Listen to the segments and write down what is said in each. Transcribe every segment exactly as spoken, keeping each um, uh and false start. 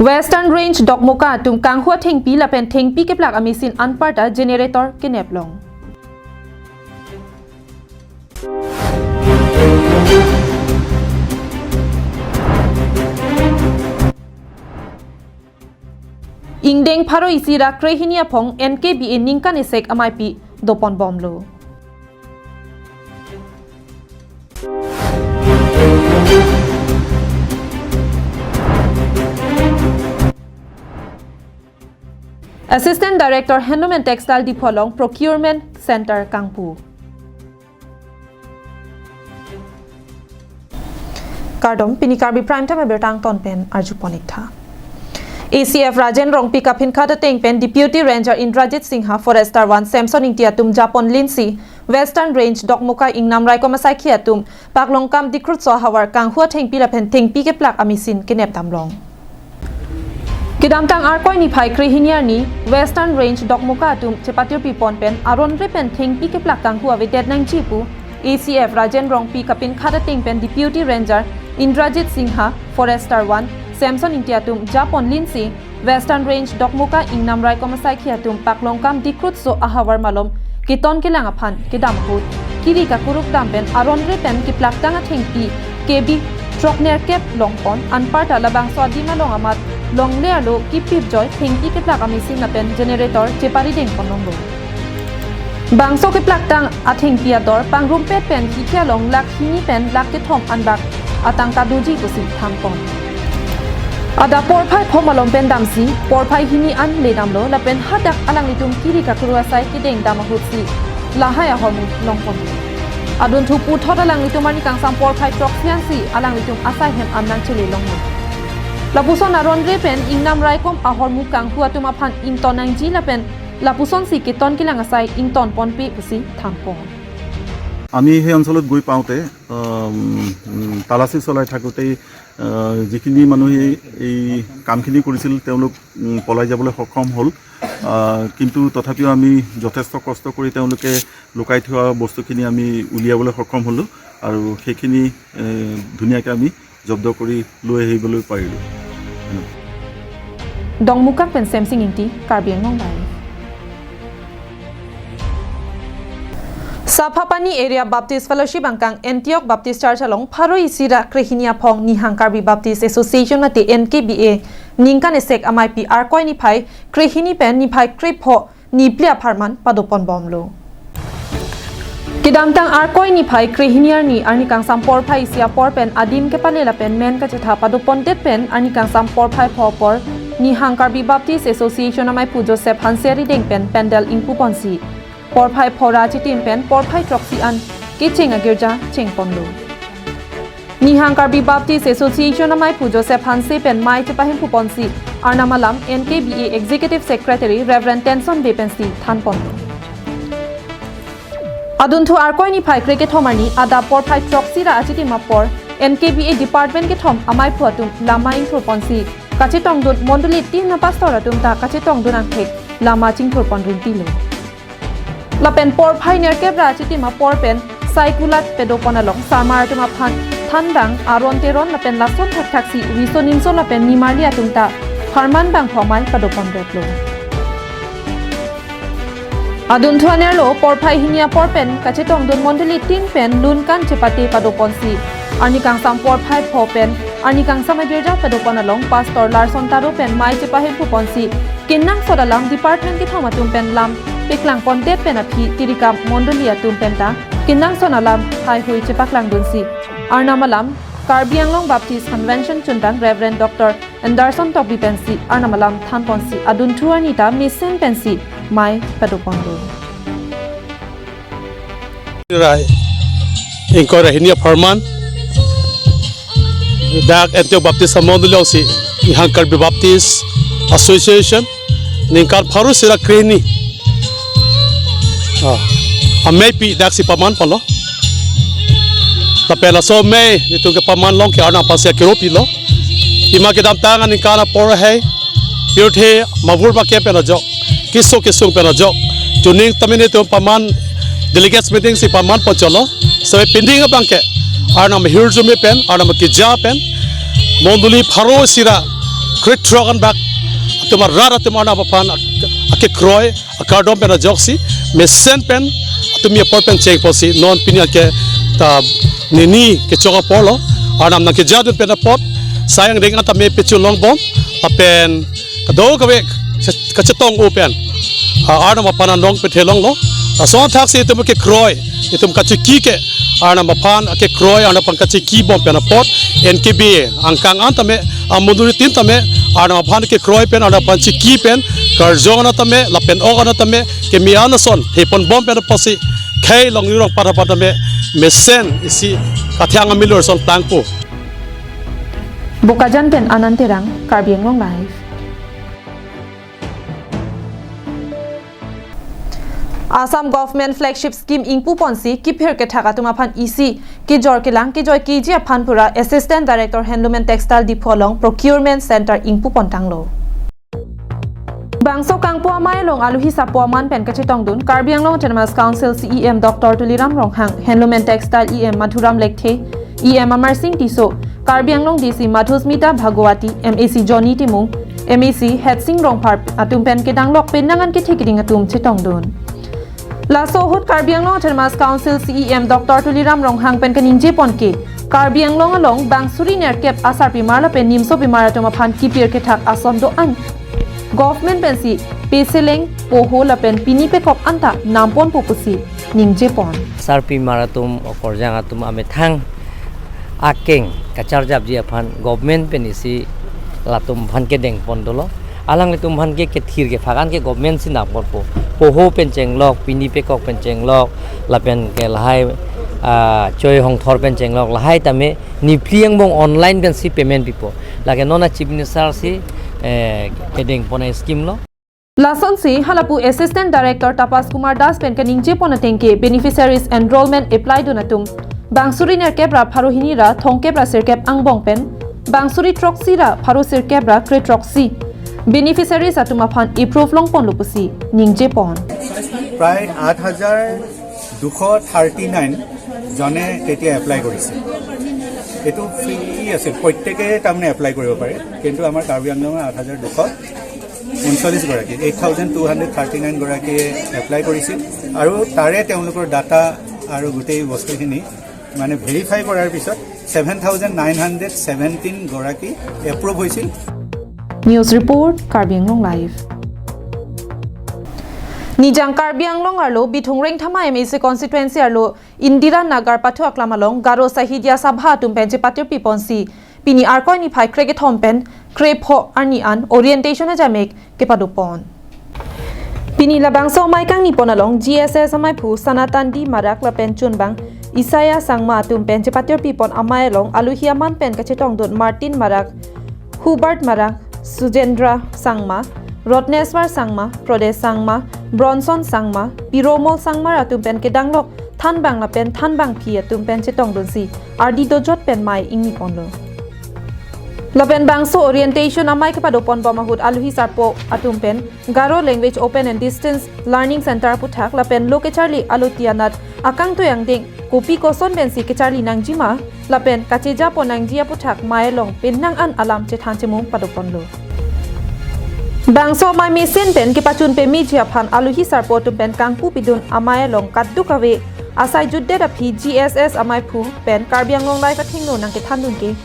Western Range Dokmoka atum kanghu athengpi lapen thengpi keplak a-machine anparta generator kenep long. Ingdeng pharo isi ra krehini aphong N K B A ningkan isi ameipi dopon bomlo. Assistant Director Handloom and Textile Diphu along Procurement Center kangpu. Kardom, pini Karbi Prime Time abirta angton pen arjupon ik tha. A C F Rajen Rongpi kapinkhat ateng pen Deputy Ranger Indrajit Singha, Forester one Samson Ingti atum japon linsi Western Range Dokmoka Ingnam Raikom asaikhi atum paklongkam dikrutso ahavar kanghu athengpi lapen thengpi keplak a-machine kenep damlong. Kedamtang Arkoi niphai krehini arni Western Range Dokmoka atum chepatirpi pon pen aron re pen thengpi keplak kanghu avedet nangji pu A C F Rajen Rongpi kapinkhat ateng pen Deputy Ranger Indrajit Singha, Forester one Samson Ingti atum japon linsi Western Range Dokmoka Ingnam Raikom asaikhi atum paklongkam dikrutso ahavar malom keton kelang aphan kedam ahut kiri kakuruk dam pen aron re pen keplaktang athengpi K B throknerkep longpon anparta labangso adim along amat longle arlo kipip joi thengpi keplak a-machine lapen generator cheparideng pon longlo. Bangso keplaktang athengpi ador pangrumpet pen hikhi along lakh hini pen lakh kethom anbak atangka doji pusi thanpon. Adap porphai pho malom pen damsi porphai hini an le damlo lapen hadak alanglitum kiri kakuru asai kedeng dam ahutsi lahai ahormu longpon. Adunthu puthot alanglitum arni kangsam porphai throksi ansi alanglitum asai hem an nangchele longlo. Lapuson aron re pen Ingnam Raikom ahormu kanghu atum aphan ington nangji lapen lapusonsi keton kelang asai ington ponpe pusi thanpon. আমি সেই অঞ্চলত গৈ পাওঁতে, আম, উম, তালাচী চলাই থাকোঁতেই, আহ, যিখিনি মানুহে এই কামখিনি কৰিছিল, তেওঁলোক, উম, পলাই যাবলৈ সক্ষম হ'ল। আহ, কিন্তু তথাপিও আমি যথেষ্ট কষ্ট কৰি তেওঁলোকে লুকাই থোৱা বস্তুখিনি আমি উলিয়াবলৈ সক্ষম হ'লোঁ আৰু সেইখিনি, এ, ধুনীয়াকৈ আমি জব্দ কৰি লৈ আহিবলৈ পাৰিলোঁ। Dongmukak pen Semsing Ingti, Karbi Anglong Live. Saphapani Area Baptist Fellowship angkang Antioch Baptist Church along pharo isi ra krehini aphong Nihang Karbi Baptist Association mate N K B A ningkan isi ameipi Arkoi niphai krehini pen niphai krepho nipli apharman padopon bomlo. Kedamtang Arkoi niphai krehini arni arni kangsam porphai isi apor pen adim kepale lapen men kachetha padopon det pen arni kangsam porphai pho apor Nihang Karbi Baptist Association ameiphu Joseph Hanse arideng pen pandal ingpuponsi porphai pho ra achitim pen porphai throksi an kecheng agirja chengponlo. Nihang Karbi Baptist Association ameiphu Joseph Hanse pen mei chepahemphuponsi Arnam alam N K B A Executive Secretary Reverend Tenson Bey pensi thanponlo. Adunthu Arkoi niphai krekethom arni adap porphai throksi ra achitim apor N K B A department kethom ameiphu atum lama ingthurponsi kachetongdun mondoli tin apastor atum ta kachetongdun angthek lama chingthurpon rintilo. Lapen porphai nerkep ra achitim apor pen sai kulat padopon along sarmar atum aphan thandang Aron Teron lapen lason thakthaksi riso nimso lapen nimarli atum ta pharman bangpho mei padopon retlo. Adunthu anerlo porphai hini apor pen kachetongdun mondoli tin pen lunkan chepate padoponsi arni kangsam porphai pho pen arni kangsam agirja padopon along Pastor Larson Taro pen mei chepahemphuponsi kenangsot alam department kethom atum pen lam peklangpondet pen aphi tirikam mondoli atum penta kenangsot alam haihui chepaklangdunsi Arnam alam Karbi Anglong Baptist Convention chuntang Reverend Doctor Anderson Tokbi pensi Arnam alam thanponsi adunthu arni ta mesen pensi mei padoponlo. Rai, ingkoi ra hini apharman dak Antioch Baptist Amondoli si Nihang Karbi Baptist Association ningkan pharo isi ra krehini, ah, ameipi daksi pamanponlo. Lapen laso amei nelitum kepaman along ke Arnam aphansi akero pilo. Pima kedamtang aningkan apor hei pirthe mavur make pen ajok, keso kesung pen ajok, chuning tamine nelitum paman delegates meeting si pamanpon cholo. Save pending abang ke Arnam ahirjume pen, Arnam akeja pen mondoli pharo isi ra krethrok an bak atum arat atum Arnam aphan ak-, akekroi akardom pen ajoksi mesen pen atum apor pen chengpo si non pini ake ta nini kechok apor lo, Arnam nangkejadun pen apot sai angdeng an tame pechulongbom lapen kadokave kachetong-o pen, ah, Arnam aphan anong pethe longlo. Lason athak si itum kekroi, itum kachiki ke Arnam aphan kekroi, Arnam aphan kachikibom pen apot N K B angkang an tame, amonit tin tame Arnam aphan kekroi pen, Arnam aphan chiki pen, karjong an tame lapen ok an tame keme-an ason theponbom pen apotsi khei Longri Rongpat aphan tame mesen isi kathiang amilur ason plangpo. Bokajan pen Anand Terang, Karbi Anglong Live. Assam Government Flagship Scheme ingpuponsi kiphir kethak atum aphan isi kejor kelang kejoi keji aphan pura Assistant Director Handloom and Textile Diphu along Procurement Center ingpupontanglo. Bangso kangpu amei along aluhi sarpo aman pen kachetongdun Karbi Anglong Autonomous Council C E M Doctor Tuliram Ronghang, Handloom and Textile E M Madhuram Lekthe, E M Amarsing Tisso, Karbi Anglong D C Madhusmita Bhagwati, M A C Johnny Timung, M A C Hetsing Rongphar atum pen kedanglok penang an kethe keding atum chetongdun. Laso ahut Karbi Anglong Autonomous Council C E M Doctor Tuliram Ronghang pen kaningjepon ke, Karbi Anglong along bang suri nerkep asarpimar lapen nimsopimar atum aphan kiphir kethak ason do-an government pensi peseleng, poho lapen pini pekok anta namponpo pusi ningjepon. Sarpimar atum, okorjang atum amethang akeng kacharjapji aphan government pen isi latum aphan kedengpon dolo. Alanglitum aphan ke kethir kephak an ke government si namponpo. Poho pen chenglok, pini pekok pen chenglok, lapen ke lahai, ah, choi hongthor pen chenglok, lahai tame niphli angbong online pensi payment pipo. Lake non a Chief Minister si, eh, kedengpon a scheme lo. Lasonsi halapu Assistant Director Tapas Kumar Das pen kaningjepon ateng ke beneficiaries enrollment apply dun atum bang suri nerkep ra pharo hini ra thomkep ra sirkep angbong pen bang suri throksi ra pharo sirkep ra kre throksi beneficiaries atum aphan approve longponlo pusi ningjepon. প্ৰায় আঠ হাজাৰ দুশ thirty nine জনে তেতিয়া এপ্লাই কৰিছে। এইটো ফ্ৰী আছিল, প্ৰত্যেকে তাৰমানে এপ্লাই কৰিব পাৰে, কিন্তু আমাৰ কাৰ্বি আংলঙৰ আঠ হাজাৰ দুশ ঊনচল্লিছ গৰাকী, eight thousand two hundred thirty nine গৰাকীয়ে এপ্লাই কৰিছিল আৰু তাৰে তেওঁলোকৰ ডাটা আৰু গোটেই বস্তুখিনি মানে ভেৰিফাই কৰাৰ পিছত seven thousand nine hundred seventeen গৰাকী এপ্ৰুভ হৈছিল। News report, Karbi Anglong Live. Nijang Karbi Anglong arlo Bithung Rengthama M A C constituency arlo Indira Nagar pathu aklam along Garo Sahitya Sabha atum pen chepatirpiponsi pini Arkoi niphai krekethom pen krepho arni an orientation ajamek kepadopon. Pini labangso amei kangnipon along G S S amaiphu Sanatan D Marak lapen chunbang Isaiah Sangma atum pen chepatirpipon amei along aluhi aman pen kachetongdun Martin Marak, Hubert Marak, Sujendra Sangma, Rotneswar Sangma, Prodesh Sangma, Bronson Sangma, Piromol Sangma atum pen kedanglok thanbang lapen thanbangpi atum pen chetongdunsi ardi dojot pen mei ingniponlo. Lapen bangso orientation amei kepadoponbom ahut aluhi sarpo atum pen Garo Language Open and Distance Learning Center aputhak lapen lo kecharli alotianat akangtui angdeng kopi koson pensi kecharli nangjima lapen kachejapon nangji aputhak mei along penang an alam chethan chemung padoponlo. Bangso amei mesen pen kepachun pemeji aphan aluhi sarpo atum pen kangpu pidun amei along kadokave asai jutdet aphi G S S amaiphu pen Karbi Anglong Live athengno nangkethandun ke,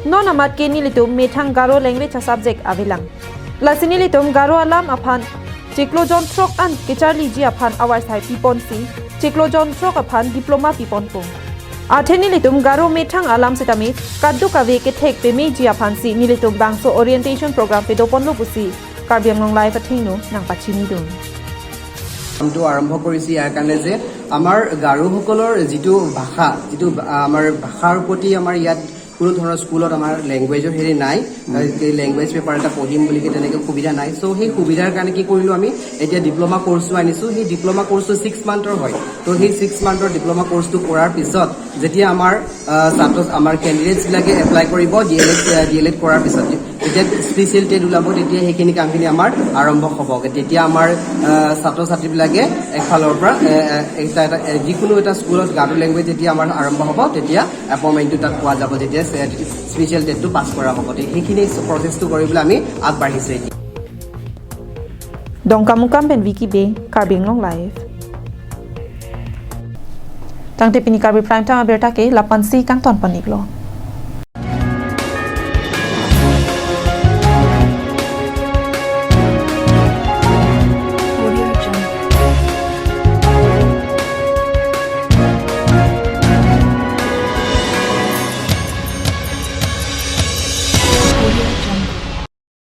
non amat ke nelitum methang Garo language a subject avelang. Lasi nelitum Garo alam aphan chiklo jon throk an kecharliji aphan avarsai piponsi chiklo jon throk aphan diploma piponpo. Athe nelitum Garo methang alam setame kadokave kethek pemeji aphansi nelitum bangso orientation program pedoponlo pusi Karbi Anglong Live athengno nangpachinidun. কামটো আৰম্ভ কৰিছে ইয়াৰ কাৰণে যে আমাৰ গাৰোসকলৰ যিটো ভাষা, যিটো, আ, আমাৰ ভাষাৰ প্ৰতি আমাৰ ইয়াত কোনো ধৰণৰ স্কুলত আমাৰ লেংগুৱেজৰ হেৰি নাই। উম। এই লেংগুৱেজ পেপাৰ এটা পঢ়িম বুলি কি তেনেকে সুবিধা নাই। চ' সেই সুবিধাৰ কাৰণে কি কৰিলোঁ, আমি এতিয়া ডিপ্ল'মা কৰ্চটো আনিছোঁ। সেই ডিপ্ল'মা কৰ্চটো ছিক্স মান্থৰ হয়। তো সেই ছিক্স মান্থৰ ডিপ্ল'মা কৰ্চটো কৰাৰ পিছত যেতিয়া আমাৰ, আহ, ছাত্ৰ, আমাৰ কেণ্ডিডেটছবিলাকে এপ্লাই কৰিব ডি এল এড, আহ, ডি এল এড কৰাৰ পিছত, যেতিয়া স্পেচিয়েল টেট ওলাব, তেতিয়া সেইখিনি কামখিনি আমাৰ আৰম্ভ হ'ব। তেতিয়া আমাৰ আহ, ছাত্ৰ ছাত্ৰীবিলাকে একফালৰ পৰা এ, এ, এটা এটা এ, যিকোনো এটা স্কুলত গাৰো লেংগুৱেজ যেতিয়া আমাৰ আৰম্ভ হ'ব, তেতিয়া এপইণ্টমেণ্টটো তাত পোৱা যাব, যেতিয়া স্পেচিয়েল টেটটো পাছ কৰা হ'ব। তে- সেইখিনি প্ৰচেছটো কৰিবলৈ আমি আগবাঢ়িছোঁ এতিয়া। Dongkamukam pen Vicky Bey, Karbi Anglong Live. Tangte pini Karbi Prime Time abirta ke lapu-ansi kangton pon-iklo.